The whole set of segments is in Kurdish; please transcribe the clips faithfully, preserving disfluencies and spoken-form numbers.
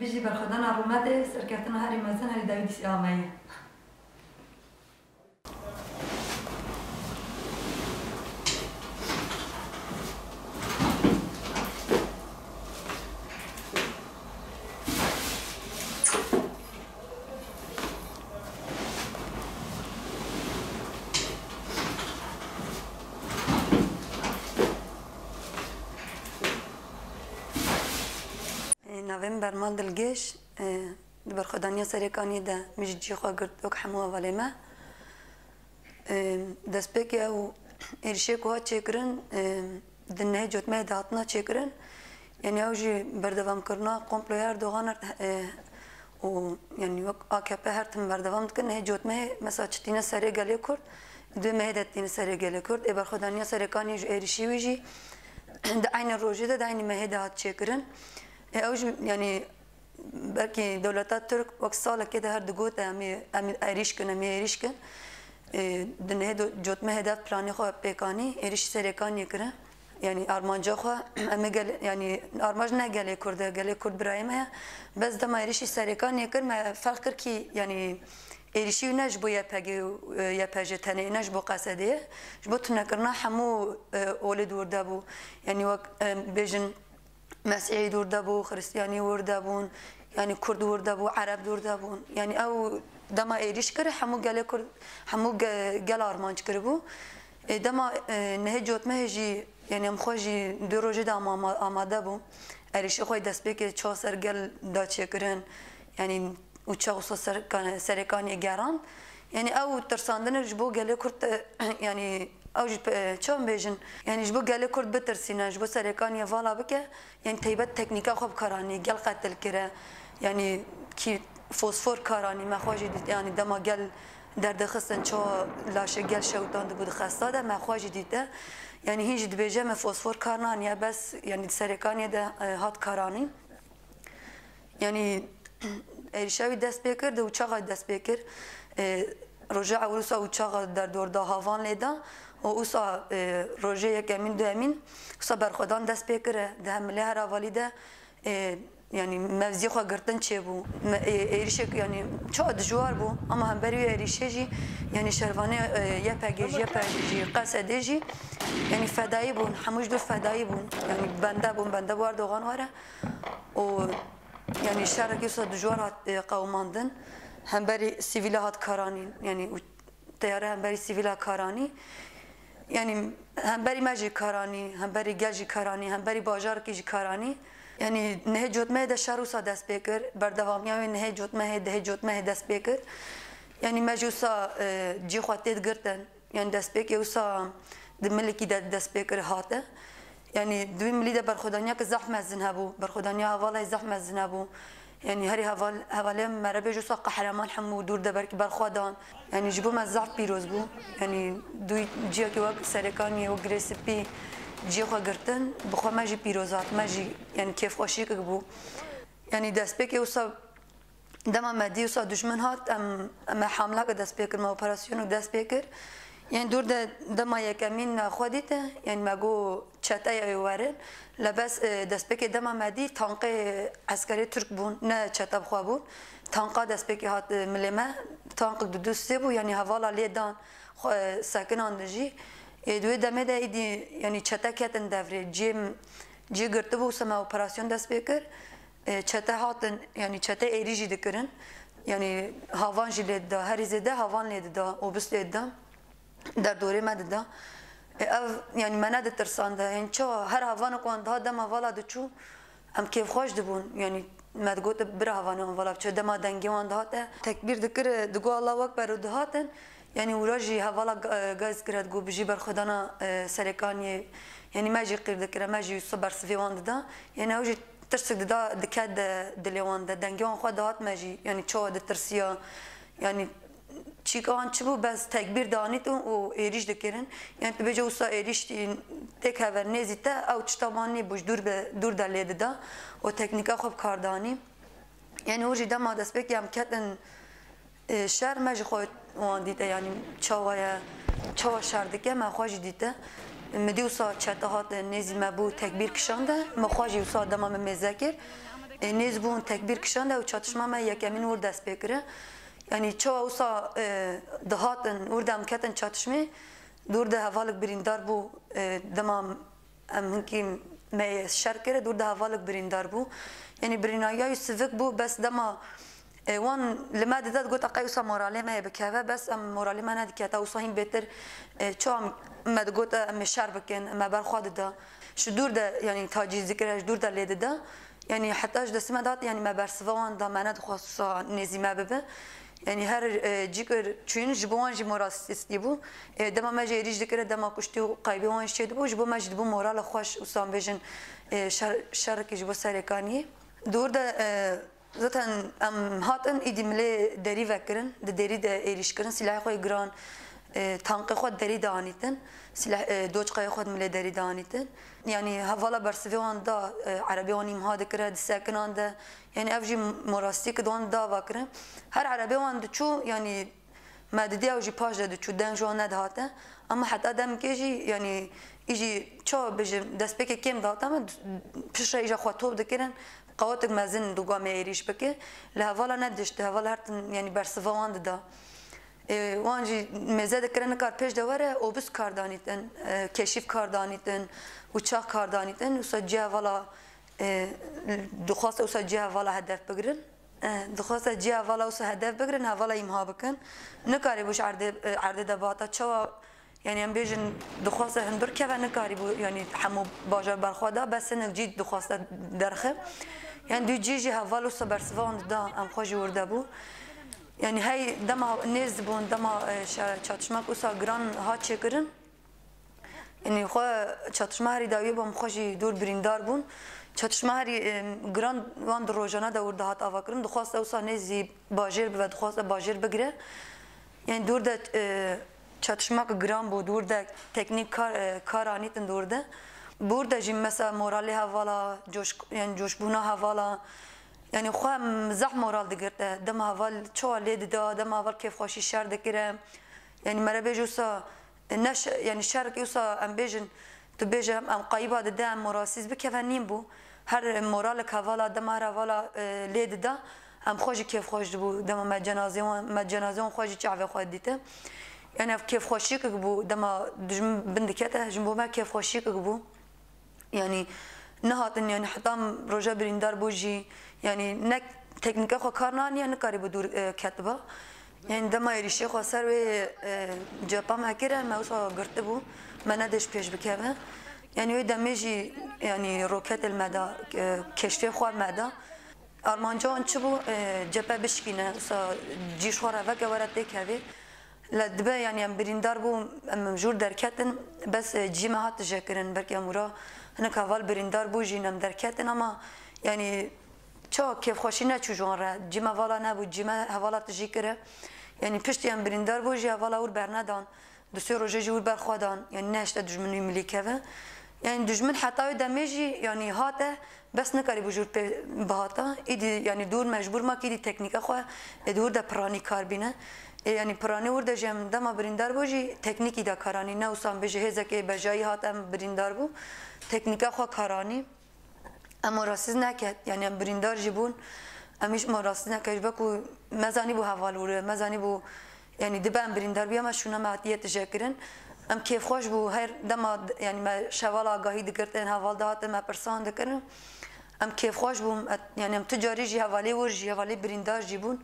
Bijî berxwedana Rûmedê, serkeftina herî mezin herî dawî dîsê ameyî. Navê min Bermal Dilgêş. Di berxwedaniya Serêkaniyê de min ji cî xwe girt wek hemû hevalê me. Destpêkê ew êrişê ku hat çêkirin, di nehê cotmeyê de hatina çêkirin. Yanî ew jî berdewamkirina komploya Erdogan e, û yanî wek A K P her tim berdewam dikin. Nehê cotmeyê mesela çi tîne serê gelê Kurd, di mehê de tîne serê gelê Kurd. Ê berxwedaniya Serêkaniyê ji êrişî wî jî di eynî rojê de, di eynî mehê de hat çêkirin. Ê ew jî yanî Belkî dewleta Tirk wek salekê de her digote, em ê, em ê êrîş kin, em ê êrîş kin. Ê, di nehê do-, cotmehê de planê xwe pêk anî, êrîşî Serêkaniyê kire. Yanî armanca xwe, em ê gel-, yanî armanc ne gelê Kurd e, gelê Kurd birayê me ye. Bes dema êrîşî Serêkaniyê kir, me ferq kir kî, yanî êrîşî ne ji bo Y P G û, e, Y P J tenê, ne ji bo Qesedê ye. Ji bo tunekirina hemû, e, olê di wir de bû. Yanî wek, e, bêjin, Mesîhî dûr de bû, Xiristiyanî wir de bûn, yanî Kurd wir de bû, Ereb dûr de bûn. Yanî ew dema êrîş kir, hemû gelê Kurd, hemû ge-, gel armanc kiribû. Ê, dema, e, nehê cotmehê jî, yanî em xwe jî du rojê de ama-, ama-, amade bûn. Êrîşê xwe destpêkê çawa ser gel da çêkirin, yanî û çawa wisa ser-, Serêkaniyê gerand. Yanî ew tirsandin ji bo gelê Kurd, e, yanî ew jî, e, çawa bêjin, yanî ji bo gelê Kurd bitirsîne, ji bo Serêkaniyê vala bike, yanî teybet teknîka xwe bi kar anî, gel qetil kire, yanî kî fosfor kar anî, me xwe jî dît, yanî dema gel derdixistin, çawa laşê gel şewitandibû di xesta de, me xwe jî dîte. Yanî hîn jî dibêje me fosfor kar naniye, bes yanî di Serêkaniyê de, e, hat kar anî. Yanî êrişa wî dest pê kir, di û çaxa dest pê kir. E, roja ewil wisa û çaxa derdor da, havan lê da. Û wisa, e, rojê yekemîn, duyemîn, wisa berxwedan dest pê kir e. Di hemilê her avalî de, e, yanî mevzî xwe girtin çêbû. Me, e, êrişek, yanî çawa dijwar bû. Ama hemberî wê êrişê jî, yanî şervanê, e, Y P G jî, Y P G jî, Qesedê jî, yanî fedayî bûn. Hemû ji dûr fedayî bûn. Yanî bende bûn, bende bû Erdogan were. û yanî şerekî wisa dijwar hat, e, qewimandin. Hemberî sivîla hat karanîn, yanî û teyare hemberî sivîla karanî. Yanî hemberî me jî karanî, hemberî gel jî karanî, hemberî bajarekî jî karanî. Yanî nehê cotmeyê de şer wisa dest pê kir, berdewamiya wê nehê cotmehê, dehê cotmehê dest pê kir. Yanî me jî wisa, e, cî xwe tê digirtin. Yanî destpêkê wisa di milikî de dest pê kir hate. Yanî di wî milî de berxwedaniyeke zehf mezin hebû. Berxwedaniya hevalê zehf mezin hebû. Yanî herî heval, hevalê me re bêje wisa qehreman hemû dûr de berkî berxwe dan. Yanî ji bo me zehf pîroz bû. Yanî di wî ciyekî wek Serêkaniyê, wek Girê Spî ciyê xwe girtin, bi xwe me jî pîroz hat. Me jî yanî kêfxweşiyekek bû. Yanî destpêkê wisa Dema me dî wisa dijmin hat, em, me hamleke dest pê kir, me operasyonek dest pê kir. Yên dûr de dema yekemîn me xwe dîte, yên me got çeteyê werin. Lebes, e, destpêkê dema me dî tanqê eskerê Tirk bûn, ne çete bi xwe bûn. Tanqa destpêkê hat, e, milê me, tanqek di dûstê bû, yanî hevala lê dan, xwe, e, sekinandin jî. Ê, di wê demê de êdî, yanî çete ketin devrê. Cê, cê girtibû, wisa me operasyon dest pê kir. E, çete hatin, yanî çete êrî jî dikirin. Yanî havan jî lê dida, herî zêde havan lê dida, obis lê dida. Derdorê me dida. E, ev, yanî me neditirsande. Yanî çawa her havanek wan dihat dema vala diçû, em kêfxweş dibûn. Yanî me digot bira havanê wan vala biçe. Dema dengê wan dihate, tekbîr dikir, digot Allahu Ekber û dihatin. Yanî wira jî hevala ga-, gaz kire, digot bijî berxwedana, e, Serêkaniyê. Yanî me jî qîr dikire, me jî wisa bersivê wan dida. Yanî ew jî tirsik dida, diket de dilê wan de. Dengê wan xwe dihat me jî, yanî çawa ditirsiya. Yanî çîka wan çi bû, bes tekbîr danîtin û êrîş dikirin. Yanî tu bêje wisa êrîş têk hever nêzî te, ew tişta wan nêbû, ji dûr be, dûr de lê dida û teknîka xwe bi kar danî. Yanî hûr jî dema destpêkê em ketin, e, şer, me jî xwe wan dîte, yanî çawa ye, çawa şer dike, me xwe jî dîte. Min dî wisa çete hat nêzî me bû, tekbîr kişande, me xwe jî wisa dema min mêze kir. Ê, nêz bûn tekbîr kişande û çatişma me yekemîn wir dest pê kire. Yanî çawa wisa, e, dihatin wir de em ketin çatişmê, dûr de hevalek birîndar bû, e, dema em hinkî me şer kire, dûr de hevalek birîndar bû. Yanî birînariya wî sivik bû, bes dema, e, wan li me dide, digot, "Eqey wisa moralê me yê bikeve", bes em moralê me nedikete, wisa hîn bêtir, e, çawa me digot, "Em ê şer bikin", me ber xwe dida. Ji dûr de, yanî tacîz dikire, ji dûr de lê dida. Yanî heta ji destê me dihat, yanî me bersiva wan da, me nedixwest wisa nêzî me bibe. Yanî her, e, cî ku çûyîn ji bo wan jî moralîstî bû. E, dema me jî êrîş dikire, dema kuştî û qeybê wan jî çêdibû, ji bo me jî dibû morala xweş, wisa em bêjin, e, şer, şerekî ji bo Serêkaniyê. Dûr de, e, zaten em hatin, îdî milê derî vekirin, di derî de êrîş kirin, sîlahê xwe yê giran, e, tankê xwe derî de anîtin, sîlah, e, doçkayê xwe di milê derî de anîtin. Yanî hevala bersivê wan da, e, erebê wan îmha dikire, disekinande. Yanî ev jî moralîstî ki di wan da va kirin. Her erebê wan diçû, yanî me didî ew jî paş de diçû, deng ji wan nedihate. Ama heta demkê jî, yanî î jî çawa bêjim, destpêkê kêm dihate, me piştre îja xwe top dikirin, qewetek mezin dûga me êrîş bike. Li hevala nedişt, hevala her tim, yanî bersiva wan dida. E, wan jî mêze dikire, nikar pêş de were, obus kar danîtin, e, keşîf kar danîtin, uçak kar danîtin, wisa cî hevala, e, dixwaste wisa cî hevala hedef bigirin. E, dixwaste cî hevala wisa hedef bigirin, hevala îmha bikin. Nikarî bû ji erdê, e, erdê de bihata. Çawa, yanî em bêjin, dixwaste hundir keve, nikarî bû, yanî hemû bajar berxwe da, bes hinek cî dixwaste derxe. Yanî dû cî jî heval wisa bersiva wan dida, em xwe jî wir de bû. Yanî hey dema nêz dibûn, dema, e, şe-, çatişmek wisa giran hat çêkirin. Yanî xwe çatişma herî dawiyê bû, em xwe jî dûr birîndar bûn. Çatişma herî, e, giran wan di rojana de wir dihat avakirin. Dixwaste wisa nêzî bajêr bibe, dixwaste bajêr bigire. Yanî dûr de, e, çatişmek giran bû, dûr de teknîk kar, e, kar anîtin dûr de. Bûr de jî mesela moralê hevala, coşk-, yanî coşbûna hevala, yanî xwe em zehf moral digirte. Dema heval çawa lê dida, dema heval kêfxweşî şer dikire. Yanî mere bêje wisa ne şe-, yanî şerekî wisa em bêjin, tu bêje em, em qayîba dide, em moralsîz bikeve nîn bû. Her moralek hevala, dema her hevala, e, lê dida, em xwe jî kêfxweş dibû. Dema me cenazê wan, me cenazê wan xwe jî çavê xwe didîte. Yanî ev kêfxweşiyek bû, dema dijmin bin dikete, ji bo me kêfxweşiyek bû. Yanî nehatin, yanî heta roja birîndar bû jî, yanî ne teknîka xwe kar naniye, nikarîbû dûr, e, ketiba. Yanî dema êrîşê xwe ser wê, e, cepha me kire, me wisa girtibû, me nedê ji pêş bikeve. Yanî wê demê jî, yanî roketê li me da, e, keşfê xwe me da. Armanca wan çi bû? E, cephe bişkîne, wisa cî ji xwe re veke, were têkevê. Lê dibe, yanî em birîndar bûn, em jûr derketin, bes, e, cî me hat tije kirin, belkî em wira hinek heval birîndar bû jî em derketin, ama yanî çawa kêfxweşî neçû ji wan re, cî me vala nebû, cî me hevala tijî kire. Yanî piştî em birîndar bû jî hevala wir bernedan, du sê rojê jî wir berxwe dan, yanî nehişte dijmin wî milî keve. Yanî dijmin heta wê demê jî, yanî hate, bes nikarîbû jûr pê bihata. Îdî, yanî dûr mecbûr ma kî dî teknîka xwe, ê, dûr de piranî kar bîne. Ê, yanî piranî wir de jî em dema birîndar bû jî teknîkî de karanî. Ne wisa em bêje hêzekê bejayî hat em birîndar bû. Teknîka xwe karanî. Em moralsîz neket, yanî em birîndar jî bûn. Em hîç moralsîz neket, ji ber ku me zanîbû heval wir e, me zanîbû, yanî dibe em birîndar bûya me şûna me hatiye tije kirin. Em kêfxweş bû, her dema, yanî me şevala agahî digirtin, heval dihatin, me pirsan dikirin. Em kêfxweş bûn, et-, yanî em tu carî jî hevalê wir jî, hevalê birîndar jî bûn.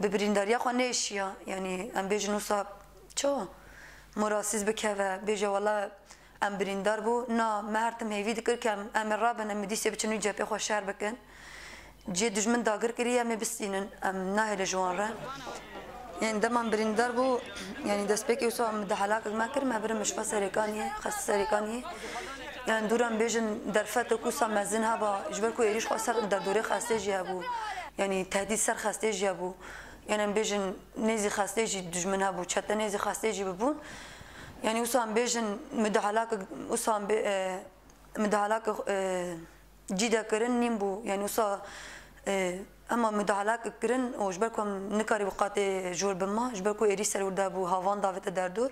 Bi birîndariya xwe nêşiya, yanî em bêjin wisa çawa moralsîz bikeve, bêje wela em birîndar bû. Na, me her tim hêvî dikir ke em, em ê rabin, em ê dîsê biçin wî cephê xwe şer bikin. Cihê dijmin dagir kiriye, em ê bistînin, em nahêle ji wan re. Yanî dema em birîndar bû, yanî destpêkê wisa em dihelakek me kir, me birin Mişfa Serêkaniyê, Xestê Serêkaniyê. Yanî dûra em bêjin derfetek wisa mezin heba, ji ber ku êrîş xwe ser derdorê Xestê jî hebû. Yanî tehdît ser Xestê jî hebû. Yanî em bêjin nêzî Xestê jî dijmin hebû, çete nêzî Xestê jî bibûn. Yanî wisa em bêjin mudahalak, wisa em bê, e, mudahalak, e, cî de kirin nîn bû. Yanî wisa, e, Ema mudahalek kirin û ji ber ku em nikarî bi qatê jor bima, ji ber ku êrî ser wir de bû, havan davête derdor.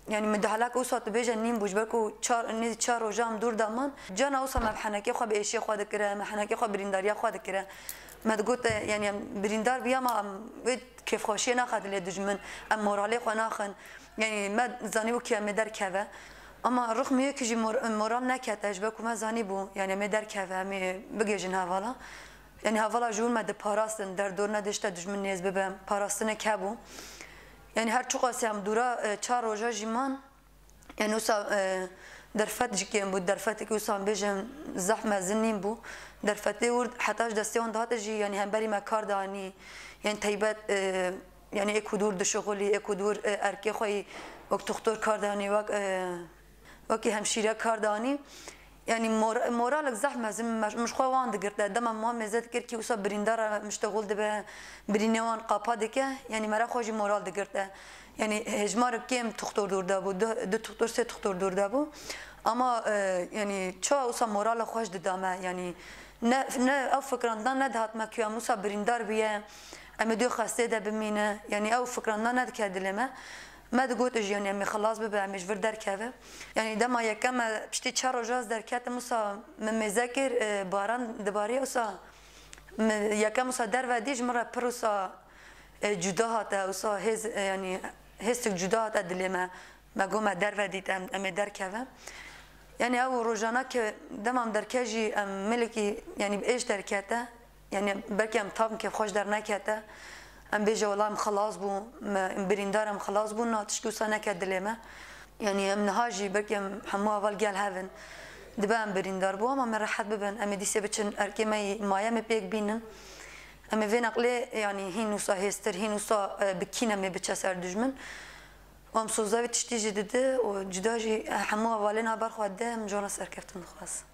Yanî mudahalek wisa tu bêje nîn bû, ji ber ku çar, nêzî çar roja em dûr de man. Cana wisa me bi henekê xwe bi êşiyê xwe dikire, me henekê xwe birîndariya xwe dikire. Me digot, e, yanî em birîndar bîya ma em wê kêfxweşiyê naxe dilê dijmin, em moralê xwe naxin. Yanî me zanîbû kî em ê derkeve. Ama rixmiyê kî jî mor-, moral nekete, ji ber ku me zanîbû, yanî em ê derkeve, em ê bigihîjin hevala. Yanî hevala ji wir me diparastin, derdor nedişte dijmin nêz bibe, parastinê hebû. Yanî her çiqasî em dûra, e, çar roja jî man, yanî wisa, e, derfet jî kêm bû, derfetekî wisa em bêjin zehf mezin nîn bû. Derfetê wir heta ji destê wan dihate jî, yanî hemberî me kar danî, yanî teybet, e, yanî ê ku dûr dişixulî, ê ku dûr, e, erkê xwe yî wek tuxtor kar danî, wek, e, wekî hemşîre kar danî. Yanî mor-, moralek zehf mezin me, min ji xwe wan digirte. Dema wan mêze dikir kî wisa birîndar e, miştexul dibe, birînê wan qapa dike. Yanî me re xwe jî moral digirte. Yanî hejmarek kêm tuxtor dûr de bû, du, du tuxtor, sê tuxtor dûr de bû. Ama, e, yanî çawa wisa morala xwe ji dida me. Yanî ne, ne ew fikrandan nedihat me ku em wisa birîndar bûye, em ê dê xestê de bimîne. Yanî ew fikrandan nedike dilê me. Me digot jî, yanî em ê xilas bibe, em ê ji vir derkeve. Yanî dema yekem me piştî çar roja ez derketim, wisa min mêze kir, e, baran dibarî, wisa min yekem wisa derve dî, ji min re pir wisa, e, cuda hate, wisa hêz, e, yanî hêstik cuda hate dilê me. Me got me derve dît, em, em ê derkeve. Yanî ew rojana ke dema em derke jî em milekî, yanî bi êş derkete. Yanî belkî em tam kêfxweş dernekete. Em bêje wela em xilas bû, me, em birîndar em xilas bû, na tişkî wisa neke dilê me. Yanî em niha jî belkî em hemû heval gel hev in. Dibe em birîndar bû, ama me rehet bibin. Em ê dîsê biçin erkê me yî maye me pêk bînin. Em ê vê neqlê, yanî hîn wisa hêstir, hîn wisa, e, bi kîn em ê biçe ser dijmin. Û em soza vê tiştî jî dide û cuda jî, e, hemû hevalên a ber xwe dide, em cona serkeftin dixwazin.